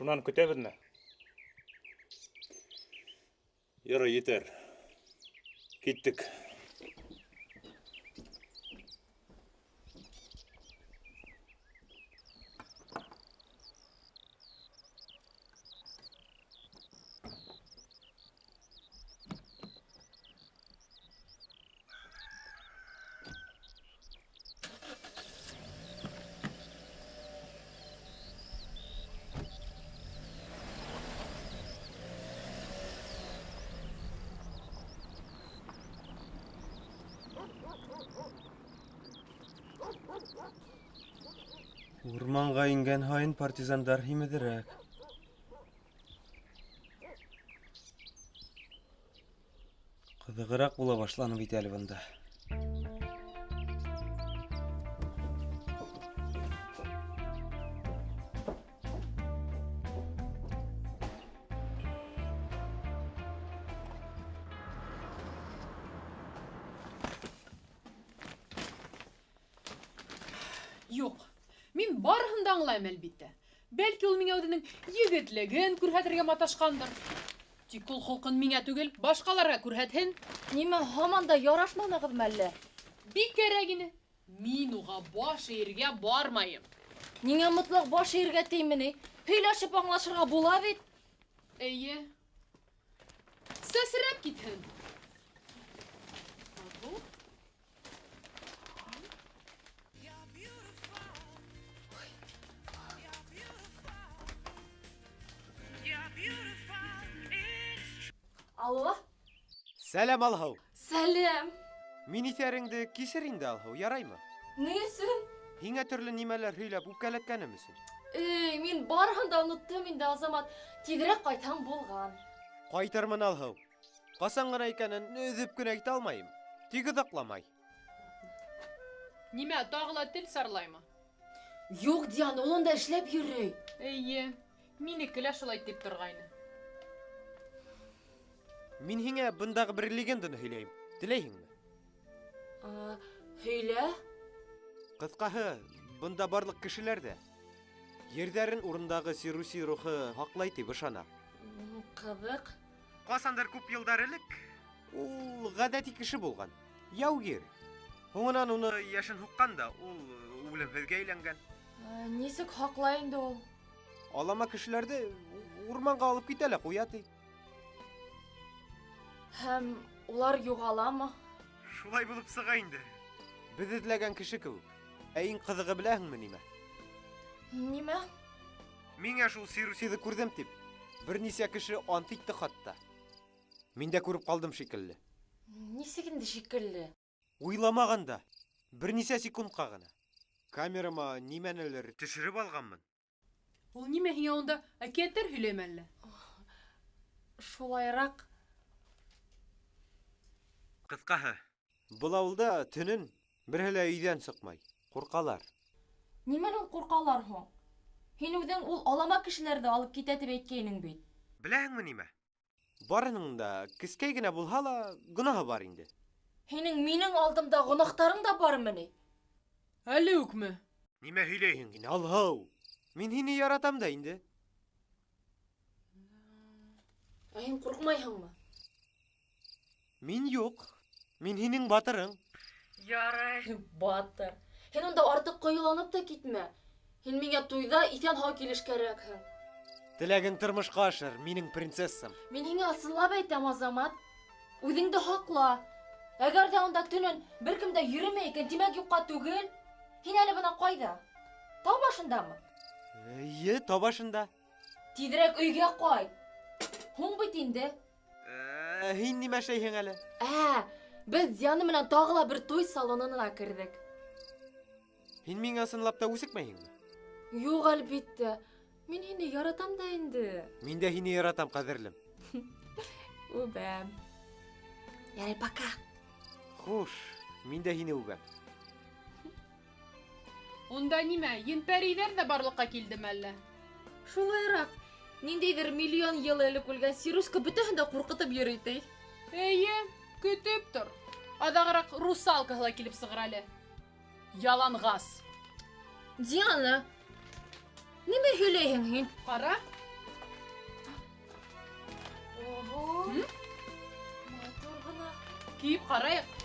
Шунан көтәбеҙме? Ярай, етәр. Киттек. Урманға ингән һайын партизандар һимеҙерәк. Ҡыҙығыраҡ була башланы бит әле бында. Юк, мин барыһын да аңлайым, әлбиттә. Бәлки ул миңә үзенең егетлеген күрһәтергә маташҡандыр. Тик ул холҡон миңә түгел, башҡаларға күрһәтһен. Нимә, һаман да ярашманығыҙмы әллә? Бик кәрәк ине. Мин уға баш эйергә бармайым. Ниңә мотлаҡ баш эйергә тиме ни? Һөйләшеп аңлашырға була бит. Эйе. Сәсрәп китһен. Абу. Алло. Сәләм, Алһыу. Сәләм. Мин иҫәреңде кисер инде, Алһыу, яраймы? Ни өсөн? Һиңә төрлө нимәләр һөйләп үпкәләткәнем өсөн. Эй, мин барыһын да оноттом инде, Азамат. Тиҙерәк ҡайтһаң булған. Ҡайтырмын, Алһыу. Ҡасан ғына икәнен өҙөп кенә әйтә алмайым. Тик оҙаҡламай. Нимә, тағы ла тел сарлаймы? Юҡ, Диана, ул унда эшләп йөрөй. Эйе, минеке лә шулай тип торғайны. Мин һиңә бындағы бер легенданы һөйләйем. Теләйһеңме? Һөйлә. Ҡыҫҡаһы, бында барлыҡ кешеләр ҙә ерҙәрен урындағы Сируси рухы һаҡлай тип ышана. Ҡыҙыҡ. Ҡасандыр күп йылдар элек ул ғәҙәти кеше булған, яугир. Һуңынан уны йәшен һуҡҡан да, ул үлемһеҙгә әйләнгән. Нисек һаҡлай инде ул? Алама кешеләрҙе урманға алып китә лә ҡуя ти. Һәм улар юғаламы? Шулай булып сыға инде. Беҙ эҙләгән кеше кеүек. Ә иң ҡыҙығы беләһеңме нимә? Нимә? Миңә шул Сирусиҙы күрҙем тип, бер нисә кеше ант итте хатта. Мин дә күреп ҡалдым шикелле. Нисек инде шикелле? Уйламағанда, бер нисә секундҡа ғына. Камерама нимәнелер төшөрөп алғанмын. Ул нимә һиңә унда әкиәттәр һөйләйме әллә? Шулайыраҡ. Ҡыҫҡаһы, был ауылда төнөн береһе лә өйҙән сыҡмай, ҡурҡалар. Нимәнән ҡурҡалар һуң? Һин үҙең ул алама кешеләрҙе алып китә тип әйткәйнең бит. Беләһеңме нимә? Барының да кескәй генә булһа ла гонаһы бар инде. Һинең минең алдымда гонаһтарың да бармы ни? Әле үкме? Нимә һөйләйһең һин, Алһыу? Мин һине яратам да инде. Ә һин ҡурҡмайһыңмы? Мин юҡ. Мин һинең батырың. Ярай, батыр. Һин унда артыҡ ҡыйыуланып та китмә. Һин миңә туйҙа иҫән-һау килеш кәрәкһең. Теләгең тормошҡа ашыр, минең принцессам. Мин һиңә ысынлап әйтәм, Азамат. Үҙеңде һаҡла. Әгәр ҙә унда төнөн бер кем дә йөрөмәй икән, тимәк юҡҡа түгел. Һин әле бына ҡайҙа? Тау башындамы? Эйе, тау башында. Тиҙерәк өйгә ҡайт. Һуң бит инде. Ә, һин нимә эшләйһең әле? Ә, беҙ Диана менән тағы ла бер туй салонына керҙек. Һин миңә ысынлап та үсекмәйһеңме? Юҡ, әлбиттә. Мин һине яратам да инде. Мин дә һине яратам, ҡәҙерлем. Үбәм. Ярай, пока. Хуш, мин дә һине үбәм. Унда нимә, ен-пәрейҙәр ҙә барлыҡҡа килдеме әллә? Шулайыраҡ. Ниндәйҙер миллион йыл элек үлгән Сируська бөтәһен дә ҡурҡытып йөрөй ти. Эйе, көтөп тор. Аҙағыраҡ русалкаһы ла килеп сығыр әле. Яланғас. Диана, нимә һөйләйһең һин? Ҡара, Кейеп ҡарайыҡ.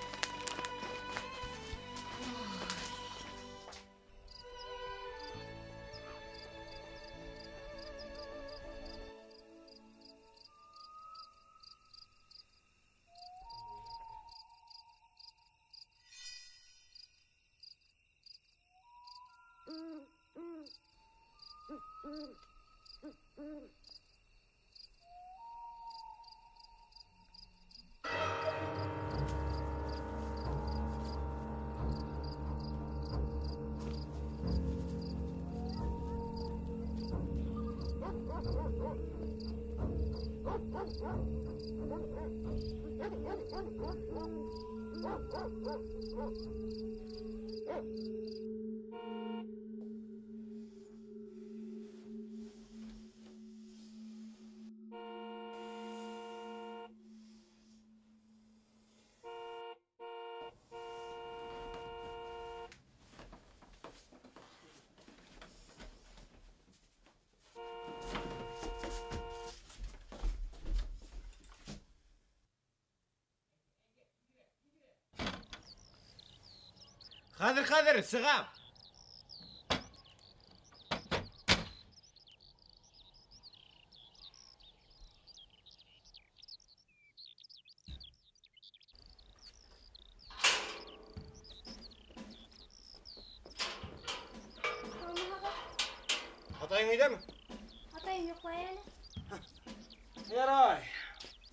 Хәҙер, хәҙер, сығам. Атайың өйҙәме? Атай йоҡлай әле. Ярай,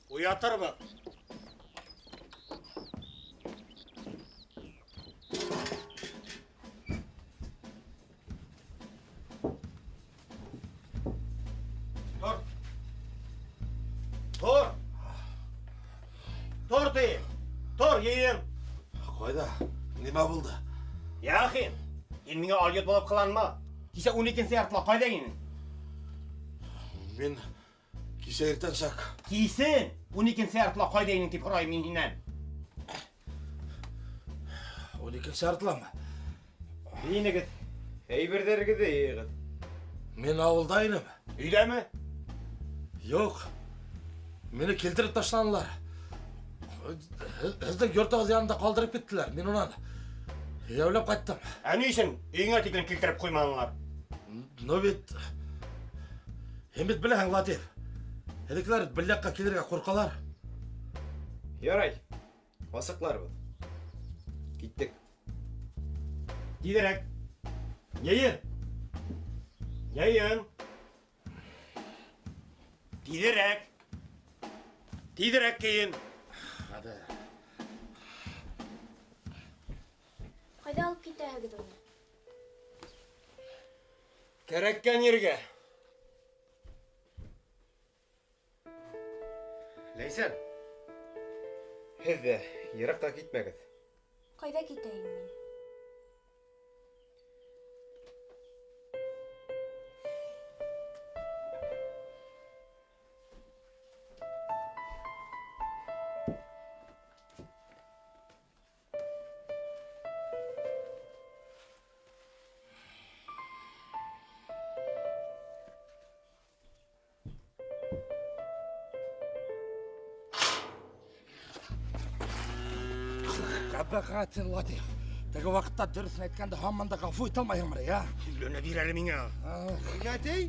уятырбыҙ. Тор. Тор. Тор тием. Тор, йыйын. Ҡайҙа? Нимә булды? Яхин, һин миңә алйот булып ҡыланма. Кисә 12-нсе яртыла ҡайҙа инең? Мин кисә иртәнсәк. Кисен 12-нсе яртыла ҡайҙа инең тип һорайым мин һинән. 12-нсе яртыламы? Инегеҙ, әйберҙәрегеҙҙе йыйығыҙ. Мин ауылда инем. Өйҙәме? Юҡ. Мине килтереп ташланылар. Һеҙҙең йортоғоҙ янында ҡалдырып киттеләр. Мин унан йәйәүләп ҡайттым. Ә ни өсөн өйөңә тиклем килтереп ҡуйманылар? Но бит һин бит беләһең, Латиф. Һеҙҙекеләр был яҡҡа килергә ҡурҡалар. Ярай, асыҡларбыҙ. Киттек. Тиҙерәк. Йыйын. Йыйын. Тиҙерәк. Тиҙерәк кейен. Хәҙер. Ҡайҙа алып китәһегеҙ уны? Кәрәккән ергә. Ләйсән, һеҙ ҙә йыраҡта китмәгеҙ. Ҡайҙа китәйем мин? Ҡәбәхәт Латиф. Теге ваҡытта дөрөҫөн әйткәнде һаман да ғәфү итә алмайһыңмы, я? Һөйләнә бир әле миңә. Әтей.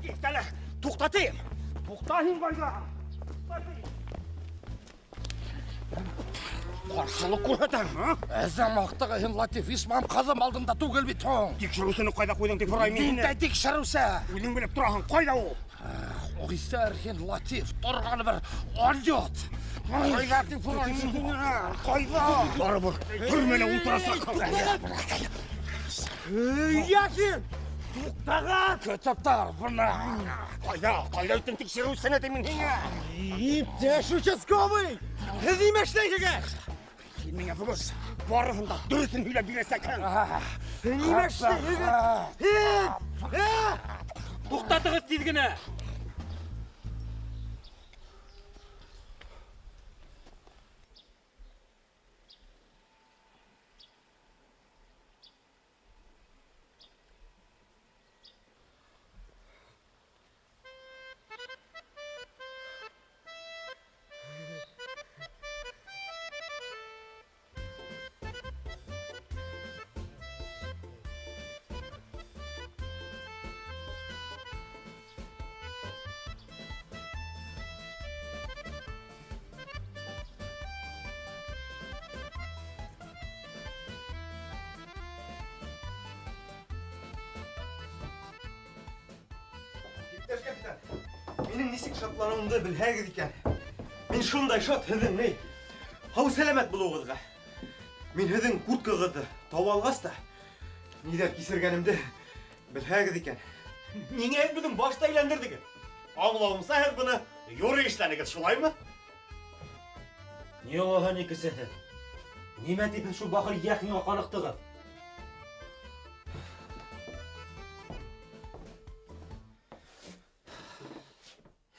Кит әле. Туҡтатайым. Туҡта һин ҡайҙа? Ҡаршылыҡ күрһәтәм, а? Әҙәм аҡтығы һин, Латиф, Исмам ҡыҙым алдында түгел бит һуң. Тикшереүсене ҡайҙа ҡуйҙың тип һорайым мин һинән. Ниндәй тикшереүсе? Үҙең белеп тораһың, ҡайҙа ул? Офицер һин, Латиф, торғаны бер алйот. Ҡайҙа тип һорайым мин һинән? Ҡайҙа? Барыбер төрмәлә ултырасаҡ. Яхин! Туҡтағыҙ! Көтөп тор, бына. Ҡайҙа? Ҡайҙа үттең тикшереүсене тим мин һиңә? Иптәш участковый! Һеҙ нимә эшләйһегеҙ? Һин миңә бөгөн барыһын да дөрөҫөн һөйләп бирәсәкһең. Нимә эшләйһегеҙ? Туҡтатығыҙ тиҙ генә. Иптәш капитан, минең нисек шатланыуымды белһәгеҙ икән. Мин шундай шат һеҙҙең ни һау сәләмәт булыуығыҙға. Мин һеҙҙең курткағыҙҙы таба алғас та ниҙәр кисергәнемде белһәгеҙ икән. Ниңә һеҙ беҙҙең башты әйләндерҙегеҙ? Аңлауымса, һеҙ быны юрый эшләнегеҙ, шулаймы? Ни олаһы, ни кесеһе. Нимә тип һеҙ шул бахыр Яхинға ҡаныҡтығыҙ?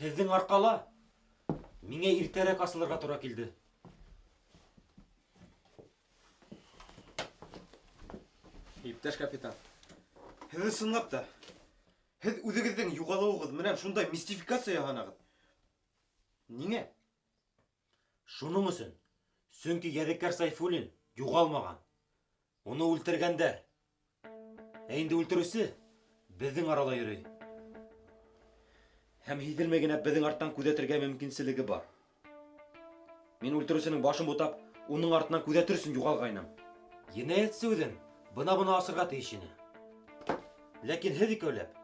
Һеҙҙең арҡала миңә иртәрәк асылырға тура килде. Иптәш капитан, һеҙ ысынлап та һеҙ үҙегеҙҙең юғалыуығыҙ менән шундай мистификация яһанығыҙ. Ниңә? Шуның өсөн. Сөнки Ядекәр Сайфуллин юғалмаған. Уны үлтергәндәр. Ә инде үлтереүсе беҙҙең арала йөрөй. Һәм һиҙелмәй генә беҙҙең арттан күҙәтергә мөмкинселеге бар. Мин үлтереүсенең башын бутап, уның артынан күҙәтер өсөн юғалғайным. Енәйәтсе үҙен бына-бына асырға тейеш ине. Ләкин һеҙ икәүләп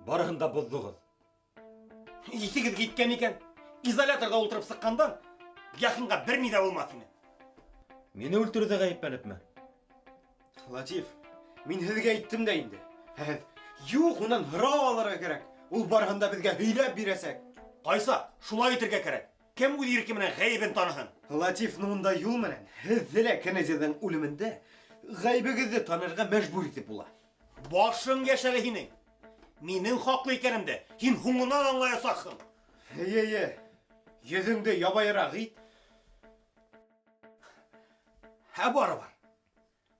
барыһын да боҙҙоғоҙ. Иҫегеҙ киткән икән. Изоляторҙа ултырып сыҡҡандан Яхинға бер ни ҙә булмаҫ ине. Мине үлтереүҙә ғәйепләнепме? Латиф, мин һеҙгә әйттем дә инде. Һеҙ юҡ, унан һорау алырға кәрәк. Ул барыһын да беҙгә һөйләп бирәсәк. Ҡайса, шулай итергә кәрәк. Кем үҙ ирке менән ғәйебен таныһын? Латиф, ну унда юл менән һеҙҙе лә Кеннедиҙың үлемендә ғәйебегеҙҙе танырға мәжбүр итеп була. Башың йәш әле һинең. Минең хаҡлы икәнемде һин һуңынан аңлаясаҡһың. Эйе, эйе. Йөҙөңдө ябайыраҡ ит. Ә барыбер.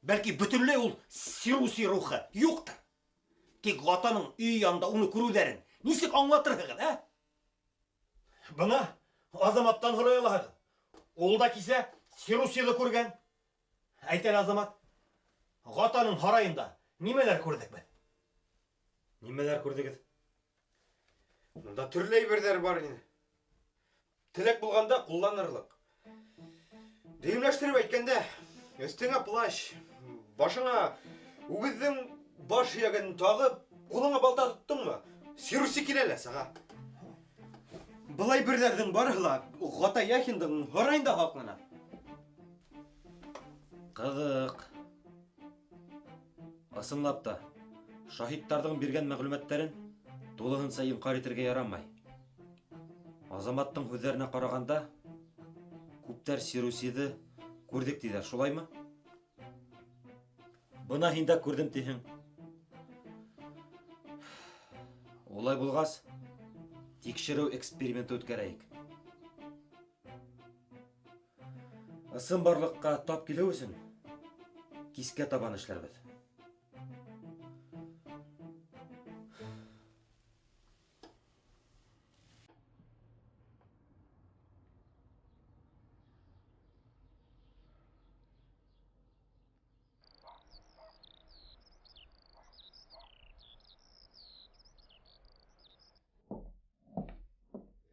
Бәлки бөтөнләй ул Сируси рухы юҡтыр. Тик Ғатаның өй янында уны күреүҙәрен нисек аңлатырһығыҙ, ә? Бына Азаматтан һорай алаһығыҙ. Ул да кисә Сирусиҙы күргән. Әйт әле, Азамат, Ғатаның һарайында нимәләр күрҙек беҙ? Нимәләр күрҙегеҙ? Унда төрлө әйберҙәр бар ине. Теләк булғанда ҡулланырлыҡ. Дөйөмләштереп әйткәндә, өҫтөңә плащ, башыңа үгеҙҙең баш һөйәген тағып, ҡулыңа балта тоттоңмо? Сируси килә лә сыға. Был әйберҙәрҙең барыһы ла Ғата Яхиндың һарайында һаҡлана. Ҡыҙыҡ. Ысынлап та, шаһиттарҙың биргән мәғлүмәттәрен тулыһынса инҡар итергә ярамай. Азаматтың һүҙҙәренә ҡарағанда, күптәр Сирусиҙы күрҙек тиҙәр, шулаймы? Бына һин дә күрҙем тиһең. Улай булғас, тикшереү эксперименты үткәрәйек. Ысын барлыҡҡа тап килеү өсөн кискә табан эшләрбеҙ.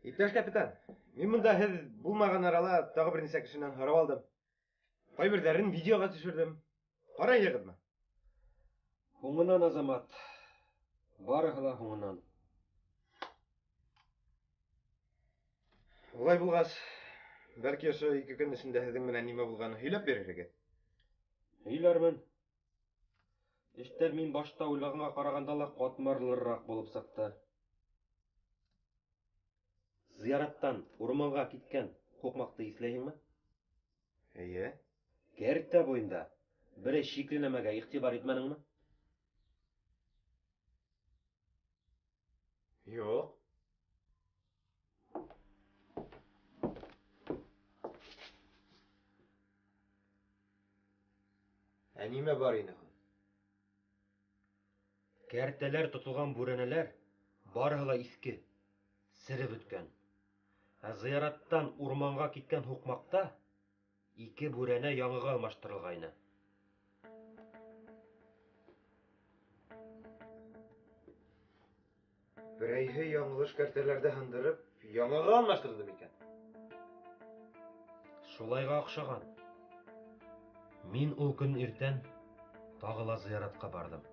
Иптәш капитан, мин бында һеҙ булмаған арала тағы бер нисә кешенән һорап алдым. Ҡайберҙәрен видеоға төшөрҙөм. Ҡарайһығыҙмы? Һуңынан, Азамат. Барыһы ла һуңынан. Улай булғас, бәлки ошо ике көн эсендә һеҙҙең менән нимә булғанын һөйләп бирерһегеҙ. Һөйләрмен. Эштәр мин башта уйлағанға ҡарағанда ла ҡатмарлыраҡ булып сыҡты. Зыяраттан урманға киткән һуҡмаҡты иҫләйһеңме? Эйе. Кәртә буйында берәй шикле нәмәгә иғтибар итмәнеңме? Юҡ. Ә нимә бар ине һуң? Кәртәләр тотолған бүрәнәләр барыһы ла иҫке, сереп бөткән. Ә зыяраттан урманға киткән һуҡмаҡта ике бүрәнә яңыға алмаштырылғайны. Берәйһе яңылыш кәртәләрҙе һындырып, яңыға алмаштырҙы микән? Шулайға оҡшаған. Мин ул көн иртән тағы ла зыяратҡа барҙым.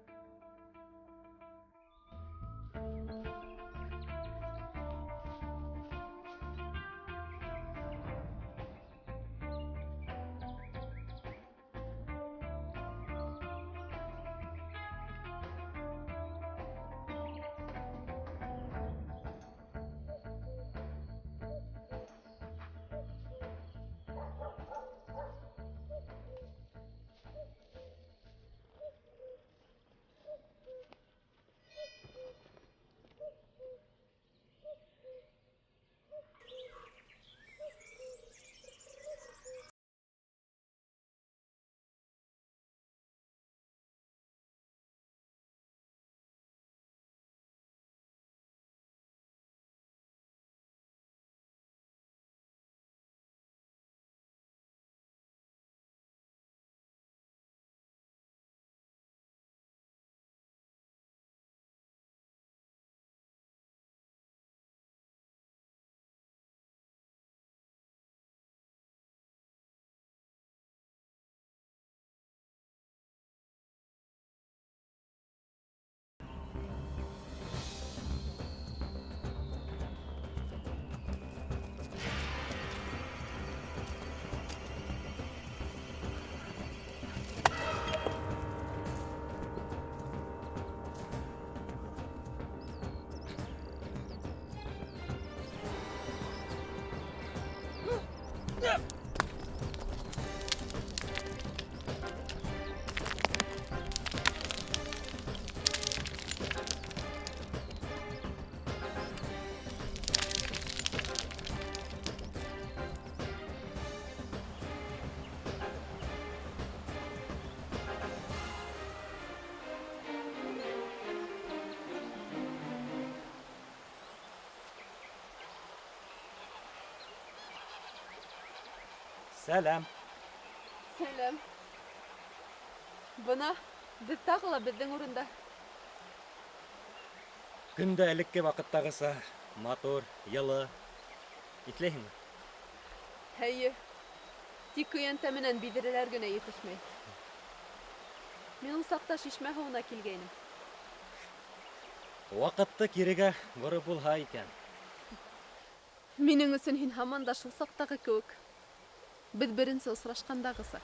Сәләм. Сәләм. Бына беҙ тағы ла беҙҙең урында. Көн дә элекке ваҡыттағыса матур, йылы. Иҫләйһеңме? Эйе. Тик көйәнтә менән биҙрәләр генә етешмәй. Мин ул саҡта шишмә һыуына килгәйнем. Ваҡытты кирегә бороп булһа икән. Минең өсөн һин һаман да шул саҡтағы кеүек. Беҙ беренсе осрашҡандағыса.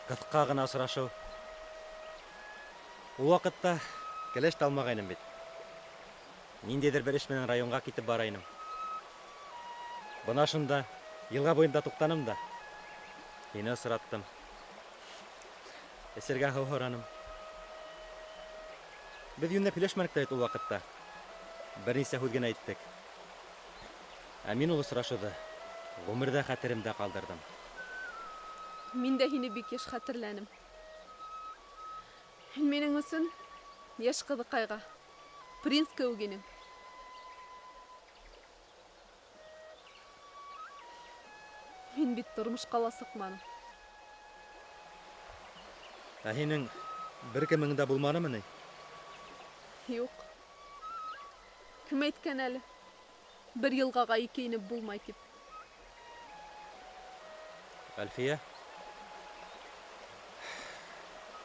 Ҡыҫҡа ғына осрашыу. Ул ваҡытта кәләш тә алмағайным бит. Ниндәйҙер бер эш менән районға китеп бара инем. Бына шунда йылға буйында туҡтаным да һине осраттым. Эсергә һыу һораным. Беҙ йүнләп һөйләшмәнек тә бит ул ваҡытта. Бер нисә һүҙ генә әйттек. Ә мин ул осрашыуҙы ғүмерҙә хәтеремдә ҡалдырҙым. Мин дә һине бик йыш хәтерләнем. Һин минең өсөн йәш ҡыҙыҡайға принц кеүек инең. Мин бит тормошҡа ла сыҡманым. Ә һинең бер кемең дә булманымы ни? Юҡ. Кем әйткән әле? Бер йылғаға ике инеп булмай тип. Әлфиә,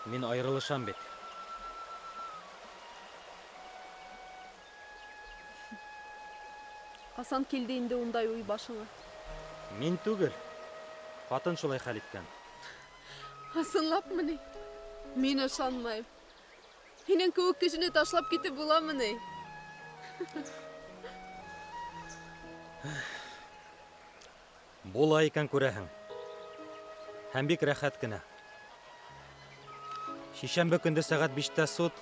мин айырылышам бит. Ҡасан килде инде ундай уй башыңа? Мин түгел. Ҡатын шулай хәл иткән. Ысынлапмы ни? Мин ышанмайым. Һинең кеүек кешене ташлап китеп буламы ни? Була икән күрәһең. Һәм бик рәхәт кенә. Шишәмбе көндө сәғәт 5-тә суд.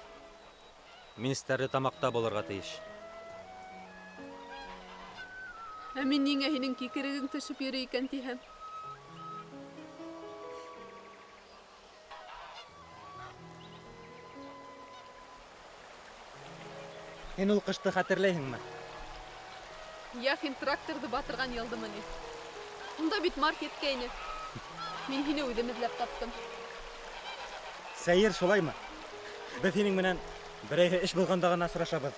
Мин Стәрлетамаҡта булырға тейеш. Ә мин ниңә һинең кикерегең төшөп йөрөй икән тиһәм? Һин ул ҡышты хәтерләйһеңме? Яхин тракторҙы батырған йылдымы ни? Унда бит март еткәйне. Мин һине үҙем эҙләп таптым. Сәйер шулаймы? Беҙ һинең менән берәйһе эш булғанда ғына осрашабыҙ.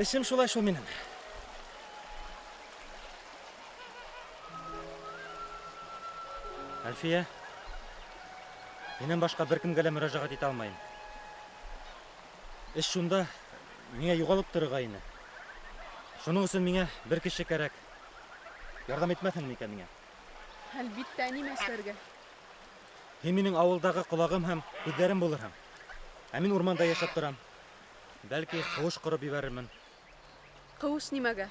Эшем шулай шул минең. Әлфиә, һинән башҡа бер кемгә лә мөрәжәғәт итә алмайым. Эш шунда, миңә юғалып торорға ине. Шуның өсөн миңә бер кеше кәрәк. Ярҙам итмәҫһеңме икән миңә? Әлбиттә, нимә эшләргә? Һин минең ауылдағы ҡолағым һәм күҙҙәрем булырһың. Ә мин урманда йәшәп торам. Бәлки, ҡыуыш ҡороп ебәрермен. Ҡыуыш нимәгә?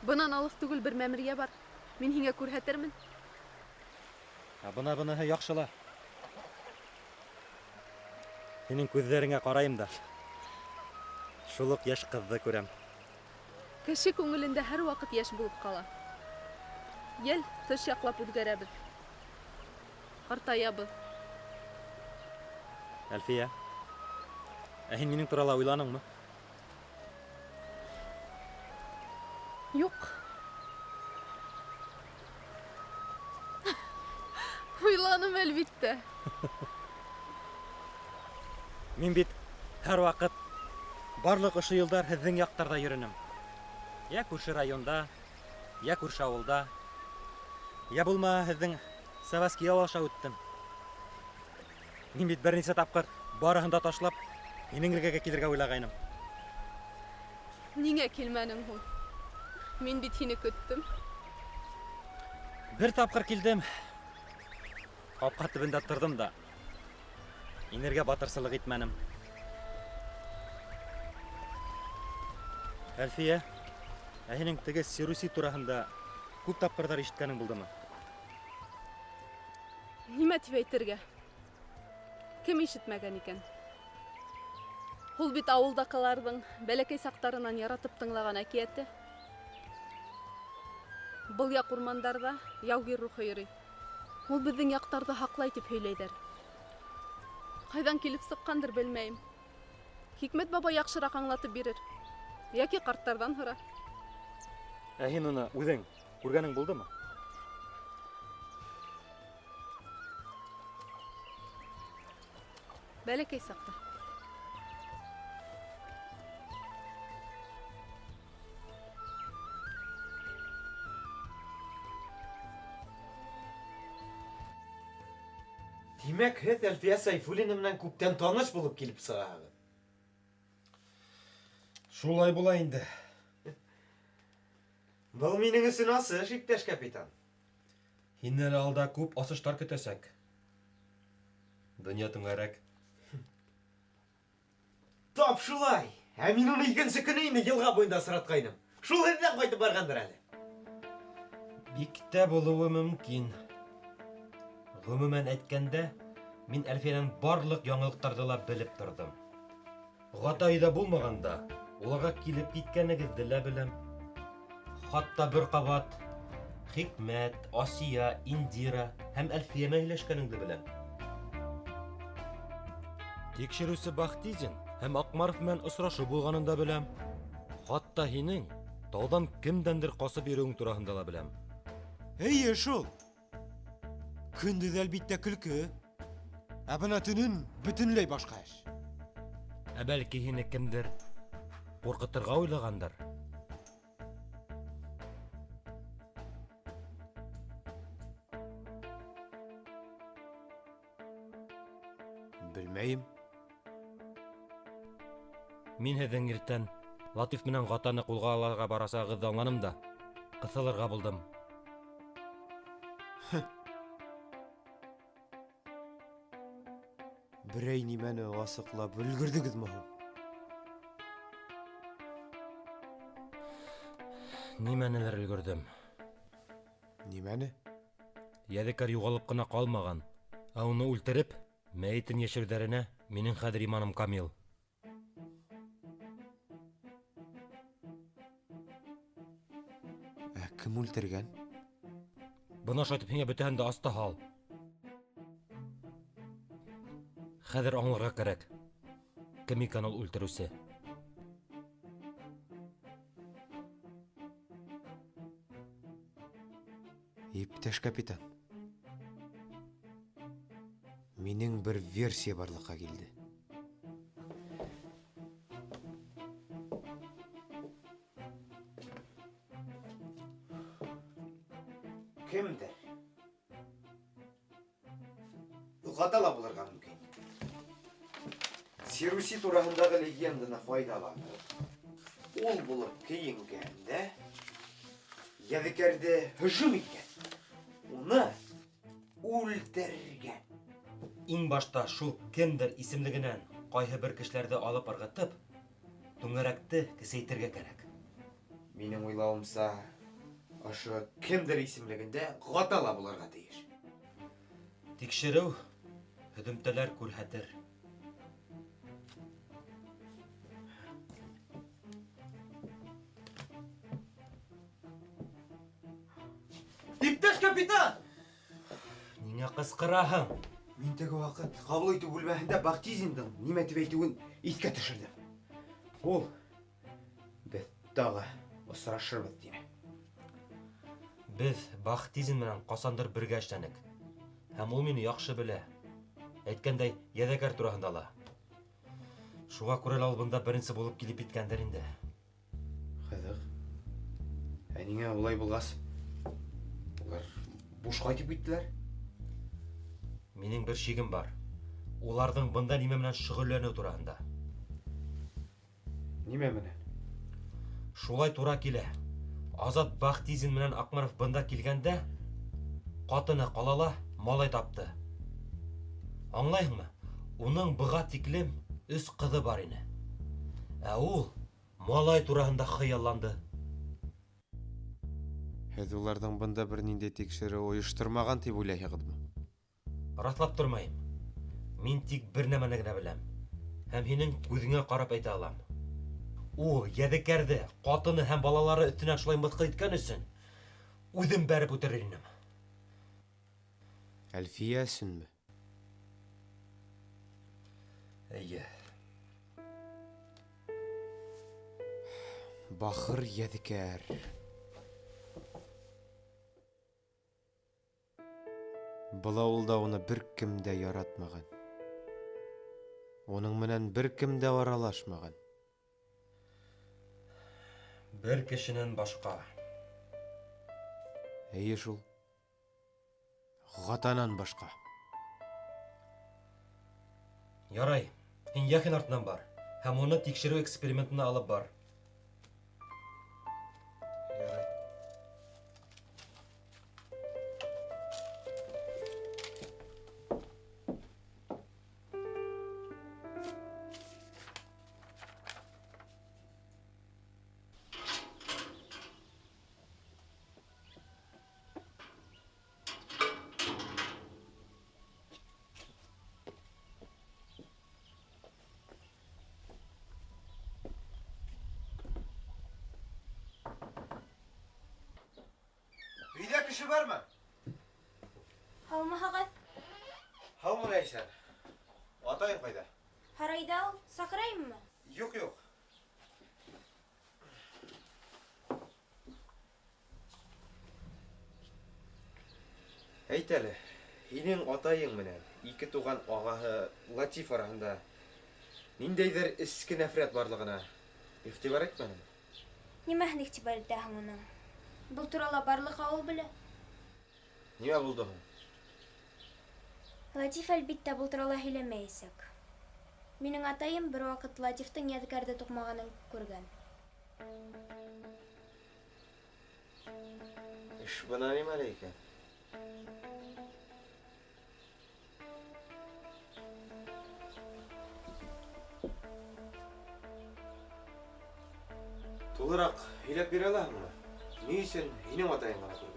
Бынан алыҫ түгел бер мәмерйә бар. Мин һиңә күрһәтермен. Ә бына быныһы яҡшы ла. Һинең күҙҙәреңә ҡарайым да, шул уҡ йәш ҡыҙҙы күрәм. Кеше күңелендә һәр ваҡыт йәш булып ҡала. Ел тыш яҡлап үҙгәрәбеҙ. Ҡартаябыҙ. Әлфиә, ә һин минең турала уйланыңмы? Юҡ. Уйланым, әлбиттә. Мин бит һәр ваҡыт барлыҡ ошо йылдар һеҙҙең яҡтарҙа йөрөнөм. Йә күрше районда, йә күрше ауылда, йә булмаһа һеҙҙең Саваски ял аша үттем. Мин бит бер нисә тапҡыр барыһын да ташлап, һинең эргәгә килергә уйлағайным. Ниңә килмәнең һуң? Мин бит һине көттөм. Бер тапҡыр килдем. Ҡапҡа төбөндә торҙом да, инергә батырсылыҡ итмәнем. Әлфиә, ә һинең теге Сируси тураһында күп тапҡырҙар ишеткәнең булдымы? Нимә тип әйтергә? Кем ишетмәгән икән? Ул бит ауылдаҡыларҙың бәләкәй саҡтарынан яратып тыңлаған әкиәте. Был яҡ урмандарҙа яугир рухы йөрөй. Ул беҙҙең яҡтарҙы һаҡлай тип һөйләйҙәр. Ҡайҙан килеп сыҡҡандыр белмәйем. Хикмәт бабай яҡшыраҡ аңлатып бирер. Йәки ҡарттарҙан һора. Ә һин уны үҙең күргәнең булдымы? Бәләкәй саҡта. Тимәк, һеҙ Әлфиә Сәйфуллина менән күптән таныш булып килеп сығаһығыҙ. Шулай була инде. Был минең өсөн асыш, иптәш капитан. Һине әле алда күп асыштар көтәсәк. Донъя түңәрәк. Тап шулай. Ә мин уны икенсе көнө инде йылға буйында осратҡайным. Шул һеҙҙән ҡайтып барғандыр әле. Бик тә булыуы мөмкин. Ғөмүмән әйткәндә, мин Әлфиәнән барлыҡ яңылыҡтарҙы ла белеп торҙом. Ғата өйҙә булмағанда, уларға килеп киткәнегеҙҙе лә беләм. Хатта бер ҡабат Хикмәт, Асия, Индира һәм Әлфиә менән һөйләшкәнеңде беләм. Тикшереүсе Бахтизин һәм Аҡмаров менән осрашыу булғанын да беләм. Хатта һинең тауҙан кемдәндер ҡасып йөрөүең тураһында ла беләм. Эйе, шул. Көндөҙ әлбиттә көлкө. Ә бына төнөн бөтөнләй башҡа эш. Ә бәлки һине кемдер ҡурҡытырға уйлағандыр? Белмәйем. Мин һеҙҙең иртән Латиф менән Ғатаны ҡулға алырға барасағығыҙҙы аңланым да, ҡыҫылырға булдым. Берәй нимәне асыҡлап өлгөрҙөгөҙмө һуң? Нимәнелер өлгөрҙөм. Нимәне? Ядекәр юғалып ҡына ҡалмаған, ә уны үлтереп, мәйетен йәшереүҙәренә минең хәҙер иманым камил. Ә кем үлтергән? Бына шайтып һиңә бөтәһен дә аста һал. Хәҙер аңларға кәрәк. Кем икән ул үлтереүсе? Иптәш капитан, минең бер версия барлыҡҡа килде. Кемдер? Ғата ла булырға мөмкин. Сируси тураһындағы легенданы файҙаланып, ул булып кейенгәндә Ядекәрҙе һөжүм иткән, уны үлтергән. Иң башта шул кемдер исемлегенән ҡайһы бер кешеләрҙе алып ырғытып, түңәрәкте кесәйтергә кәрәк. Минең уйлауымса, ошо кемдер исемлегендә Ғата ла булырға тейеш. Тикшереү һөҙөмтәләр күрһәтер. Иптәш капитан! Ниңә ҡысҡыраһың? Мин теге ваҡыт ҡабул итеү бүлмәһендә Бахтизиндың нимә тип әйтеүен иҫкә төшөрҙөм. Ул беҙ тағы осрашырбыҙ тине. Беҙ Бахтизин менән ҡасандыр бергә эшләнек. Һәм ул мине яҡшы белә. Әйткәндәй, Ядекәр тураһында ла. Шуға күрә лә ул бында беренсе булып килеп еткәндер инде. Ҡыҙыҡ. Ә ниңә улай булғас? Улар буш ҡайтып киттеләр. Минең бер шигем бар. Уларҙың бында нимә менән шөғөлләнеү тураһында. Нимә менән? Шулай тура килә. Азат Бахтизин менән Аҡмаров бында килгәндә, ҡатыны ҡалала малай тапты. Аңлайһыңмы? Уның быға тиклем өс ҡыҙы бар ине. Ә ул малай тураһында хыялланды. Һеҙ уларҙың бында бер ниндәй тикшереү ойоштормаған тип уйлайһығыҙмы? Раҫлап тормайым. Мин тик бер нәмәне генә беләм. Һәм һинең күҙеңә ҡарап әйтә алам. Ул Ядекәрҙе ҡатыны һәм балалары өҫтөнән шулай мыҫҡыл иткән өсөн үҙем бәреп үтерер инем. Әлфиә өсөнмө? Эйе. Бахыр Ядекәр. Был ауылда уны бер кем дә яратмаған. Уның менән бер кем дә аралашмаған. Бер кешенән башҡа. Эйе шул. Гатанан башҡа. Ярай, һин Яхин артынан бар һәм уны тикшереү экспериментына алып бар. Ярай. Өйҙә кеше бармы? Һаумыһығыҙ? Һаумы, Рәйсән. Атайың ҡайҙа? Һарайҙа ул. Саҡырайыммы? Юҡ, юҡ. Әйт әле, һинең атайың менән ике туған ағаһы Латиф араһында ниндәйҙер эске нәфрәт барлығына иғтибар итмәнеңме? Нимәһен иғтибар итәһең уның? Был турала барлыҡ ауыл белә. Нимә булды һуң? Латиф, әлбиттә, был турала һөйләмәйәсәк. Минең атайым бер ваҡыт Латифтың Ядкәрҙе туҡмағанын күргән. Эш бына нимәлә икән? Тулыраҡ һөйләп бирә алаһыңмы? Ни өсөн һинең атайың ғына күргән?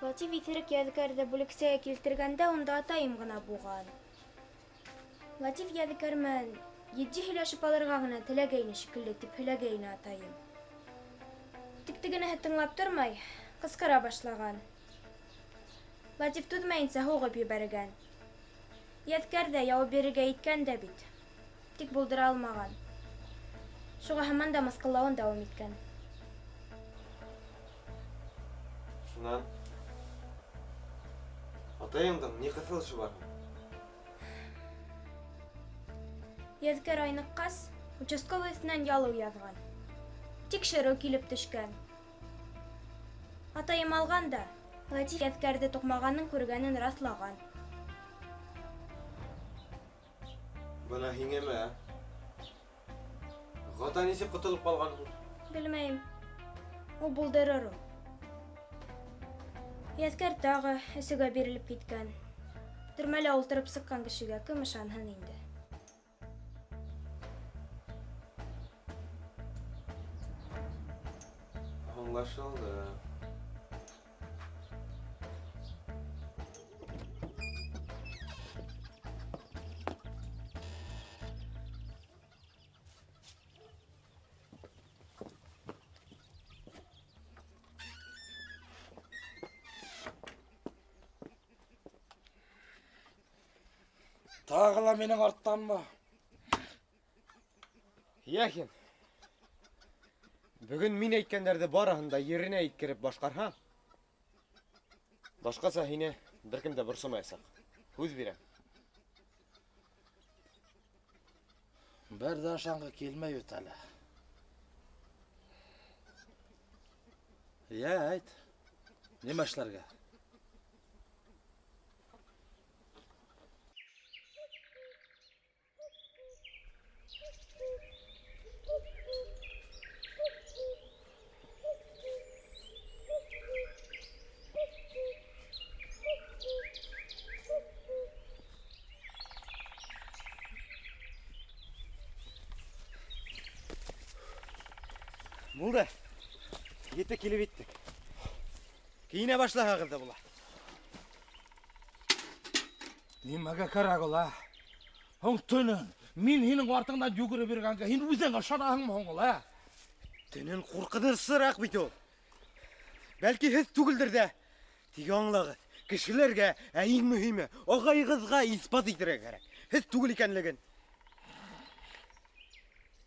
Латиф иҫерек Ядкәрҙе бүлексәгә килтергәндә унда атайым ғына булған. Латиф Ядкәр менән етди һөйләшеп алырға ғына теләгәйне шикелле, тип һөйләгәйне атайым. Тик тегенеһе тыңлап тормай, ҡысҡыра башлаған. Латиф түҙмәйенсә һуғып ебәргән. Ядкәр ҙә яуап бирергә иткән дә бит, тик булдыра алмаған. Шуға һаман да мыҫҡыллауын дауам иткән. Шунан атайыңдың ни ҡыҫылышы бар һуң? Ядкәр айныҡҡас, участковый өҫтөнән ялыу яҙған. Тикшереү килеп төшкән. Атайым алған да Латиф Ядкәрҙе туҡмағанын күргәнен раҫлаған. Бына һиңәме, ә? Ғата нисек ҡотолоп ҡалған һуң? Белмәйем. Ул булдырыр ул. Ядкәр тағы эсеүгә бирелеп киткән. Төрмәлә ултырып сыҡҡан кешегә кем ышанһын инде? Аңлашылды. Тағы ла минең арттанмы? Яхин, бөгөн мин әйткәндәрҙе барыһын да еренә еткереп башҡарһаң, башҡаса һине бер кем дә борсомаясаҡ. Һүҙ бирәм. Бер ҙә ышанғы килмәй бит әле. Йә, әйт, нимә эшләргә? Булды. Ете килеп еттек. Кейенә башлаһағыҙ ҙа була. Нимәгә кәрәк ул, ә? Һуң төнөн мин һинең артыңдан йүгереп йөрөгәнгә һин үҙең ышанаһыңмы һуң ул, ә? Төнөн ҡурҡынысыраҡ бит ул. Бәлки һеҙ түгелдер ҙә. Тик аңлағыҙ, кешеләргә, ә иң мөһиме, ағайығыҙға иҫбат итергә кәрәк. Һеҙ түгел икәнлеген.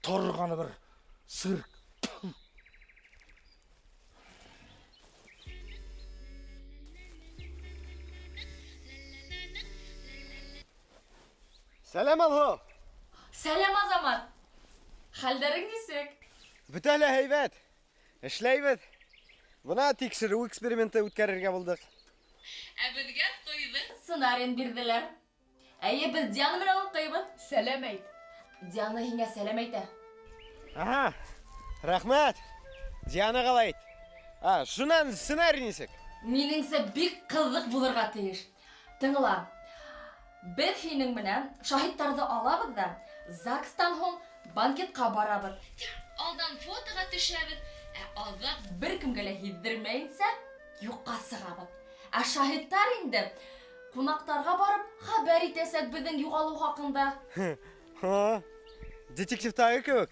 Торғаны бер цирк. Сәләм, Алһыу. Сәләм, Азамат. Хәлдәрең нисек? Бөтә лә һәйбәт. Эшләйбеҙ. Бына тикшереү эксперименты үткәрергә булдыҡ. Ә беҙгә туйҙың сценарийын бирҙеләр. Әйе, беҙ Диана менән уҡыйбыҙ. Сәләм әйт. Диана һиңә сәләм әйтә. Ага, рәхмәт. Дианаға ла әйт. А, шунан сценарий нисек? Минеңсә, бик ҡыҙыҡ булырға тейеш. Тыңла. Беҙ һинең менән шаһиттарҙы алабыҙ ҙа, ЗАГСтан һуң банкетҡа барабыҙ. Тик алдан фотоға төшәбеҙ, ә аҙаҡ бер кемгә лә һиҙҙермәйенсә юҡҡа сығабыҙ. Ә шаһиттар инде ҡунаҡтарға барып хәбәр итәсәк беҙҙең юғалыу хаҡында. Ха, детективтағы кеүек.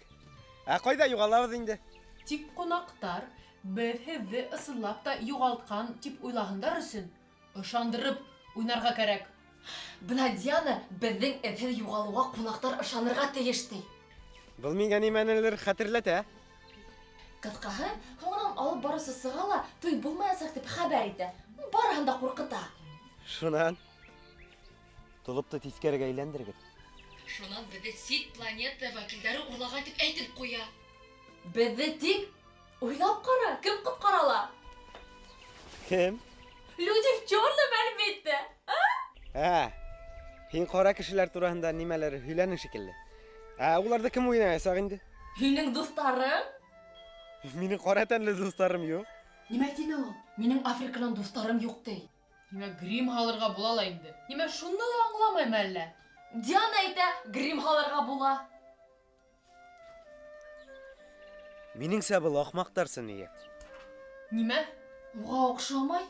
Ә ҡайҙа юғалабыҙ инде? Тик ҡунаҡтар беҙ һеҙҙе ысынлап та юғалтҡан тип уйлаһындар өсөн ышандырып уйнарға кәрәк. Бына Диана беҙҙең эҙһеҙ юғалыуға ҡунаҡтар ышанырға тейеш ти. Был миңә нимәнелер хәтерләтә. Ҡыҫҡаһы, һуңынан алып барыусы сыға ла туй булмаясаҡ тип хәбәр итә. Барыһын да ҡурҡыта. Шунан толопто тиҫкәрегә әйләндерегеҙ. Шунан беҙҙе сит планета вәкилдәре урлаған тип әйтеп ҡуя. Беҙҙе тик уйлап ҡара, кем ҡотҡара ала? Кем? Люди в черном, әлбиттә. Ә, һин ҡара кешеләр тураһында нимәлер һөйләнең шикелле. Ә, уларҙы кем уйнаясаҡ инде? Һинең дуҫтарың? Минең ҡара тәнле дуҫтарым юҡ. Нимә тине ул? Минең Африканан дуҫтарым юҡ ти. Нимә грим һалырға була ла инде? Нимә шуны ла аңламайым әллә? Диана әйтә, грим һалырға була. Минеңсә, был ахмаҡтарса ниәт. Нимә? Уға оҡшамай.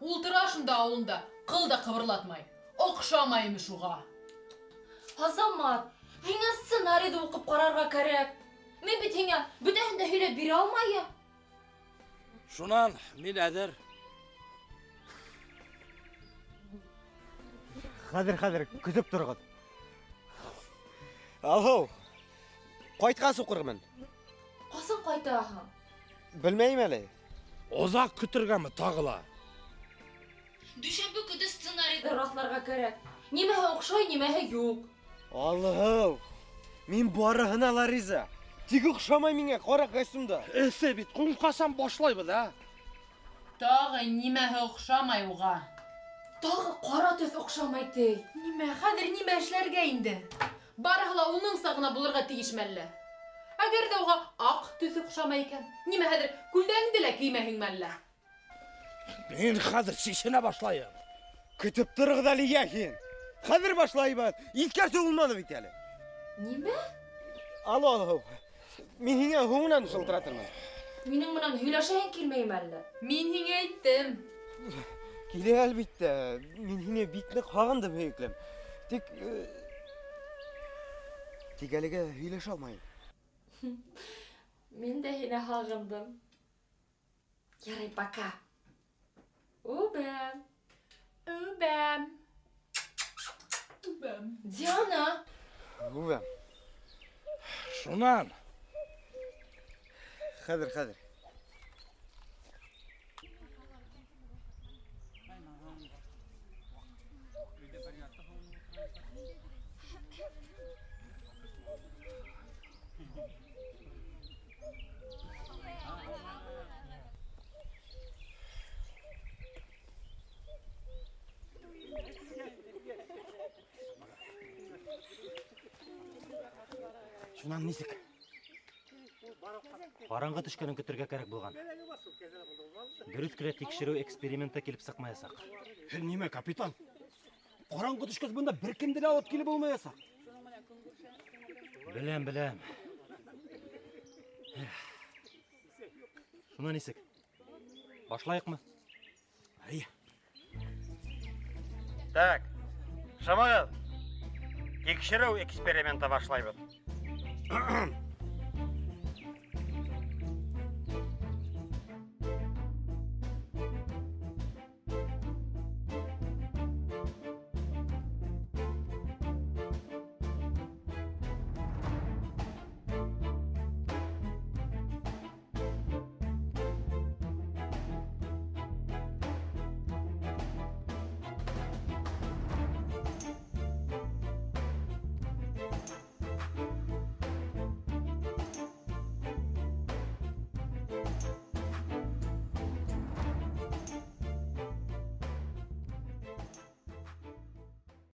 Ултыра шунда ауылында, ҡыл да ҡыбырлатмай. Оҡшамай имеш уға. Азамат, һиңә сценарийҙы уҡып ҡарарға кәрәк. Мин бит һиңә бөтәһен дә һөйләп бирә алмайым. Шунан мин әҙер. Хәҙер, хәҙер, көтөп тороғоҙ. Алһыу, ҡайтҡас уҡырмын. Ҡасан ҡайтаһың? Белмәйем әле. Оҙаҡ көтөргәме тағы ла? Дүшәмбе көнө сценарийҙы раҫларға кәрәк. Нимәһе оҡшай, нимәһе юҡ. Алһыу, мин барыһына ла риза. Тик оҡшамай миңә ҡара костюмда. Эҫе бит, ҡуң ҡасан башлайбыҙ, ә? Тағы нимәһе оҡшамай уға? Тағы ҡара төҫ оҡшамай ти. Нимә, хәҙер нимә эшләргә инде? Барыһы ла уныңса ғына булырға тейешме әллә? Әгәр ҙә уға аҡ төҫ оҡшамай икән, нимә хәҙер күлдәгеңде лә кеймәйһеңме әллә? Мин хәҙер сисенә башлайым. Көтөп тороғоҙ әле, Йәхин. Хәҙер башлайбыҙ. Иҫкәртеү булманы бит әле. Нимә? Алло, алло. Мин һиңә һуңынан шылтыратырмын. Минең менән һөйләшәһең килмәйме әллә? Мин һиңә әйттем. Килә әлбиттә. Мин һине бик ныҡ һағындым, һөйөклөм. Тик, тик әлегә һөйләшә алмайым. Мин дә һине һағындым. Ярай, пока. Үбәм. Үбәм. Үбәм. Диана. Үбәм. Шунан. Хәҙер, хәҙер. Шунан нисек? Ҡараңғы төшкәнен көтөргә кәрәк булған. Дөрөҫ кенә тикшереү эксперименты килеп сыҡмаясаҡ. Һин нимә, капитан? Ҡараңғы төшкәс бында бер кемде лә алып килеп булмаясаҡ. Беләм, беләм. Шунан нисек? Башлайыҡмы? Әйе. Так, шымығыҙ. Тикшереү эксперименты башлайбыҙ.